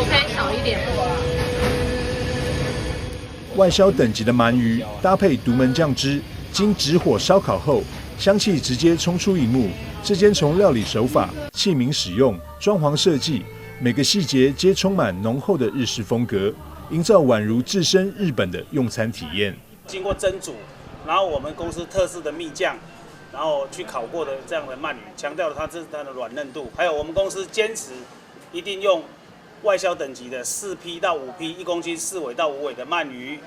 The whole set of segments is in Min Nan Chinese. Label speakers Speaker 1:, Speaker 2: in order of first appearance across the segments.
Speaker 1: OK 少一點。
Speaker 2: 外銷等級的鰻魚搭配獨門醬汁，經直火燒烤後，香氣直接衝出螢幕。這間從料理手法、器皿使用、裝潢設計，每個細節皆充滿濃厚的日式風格，營造宛如置身日本的用餐體驗。
Speaker 3: 經過蒸煮，然後我們公司特製的蜜醬，然後去烤過的這樣的鰻魚，強調了它這是它的軟嫩度。還有我們公司堅持一定用外銷等級的4 P 到5 P，1公斤4尾到5尾的鰻魚，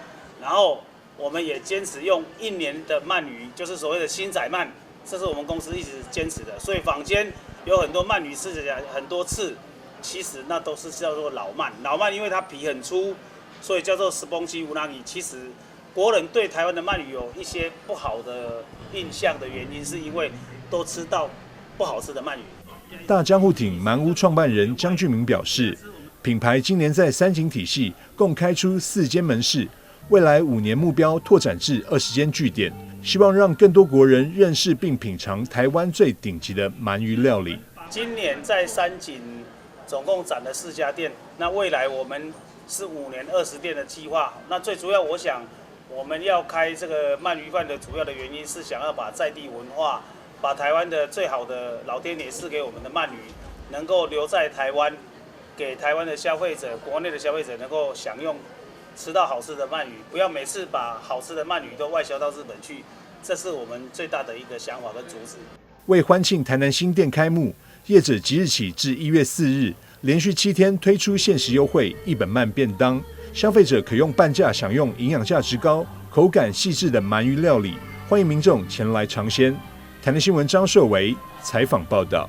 Speaker 3: 然後我們也堅持用一年的鰻魚，就是所謂的新仔鰻，這是我們公司一直堅持的。所以坊間有很多鰻魚吃起來很多刺，其實那都是叫做老鰻。老鰻因為它皮很粗，所以叫做スポンジウナギ。其實國人對台灣的鰻魚有一些不好的印象的原因，是因為都吃到不好吃的鰻魚。
Speaker 2: 大江戶町鰻屋創辦人江俊明表示，品牌今年在三井體系共開出4間門市，未來5年目標拓展至20間據點，希望讓更多國人認識並品嘗台灣最頂級的鰻魚料理。
Speaker 3: 今年在三井總共展了4家店，那未來我們是5年20店的計劃。那最主要，我想我們要開這個鰻魚飯的主要的原因是想要把在地文化，把台灣的最好的老天爺賜給我們的鰻魚，能夠留在台灣。給台灣的消費者、國內的消費者能夠享用吃到好吃的鰻魚，不要每次把好吃的鰻魚都外銷到日本去，這是我們最大的一個想法跟主旨。
Speaker 2: 為歡慶台南新店開幕，業者即日起至1月4日，連續7天推出限時優惠一本鰻便當，消費者可用半價享用營養價值高、口感細緻的鰻魚料理，歡迎民眾前來嘗鮮。台南新聞張碩維採訪報道。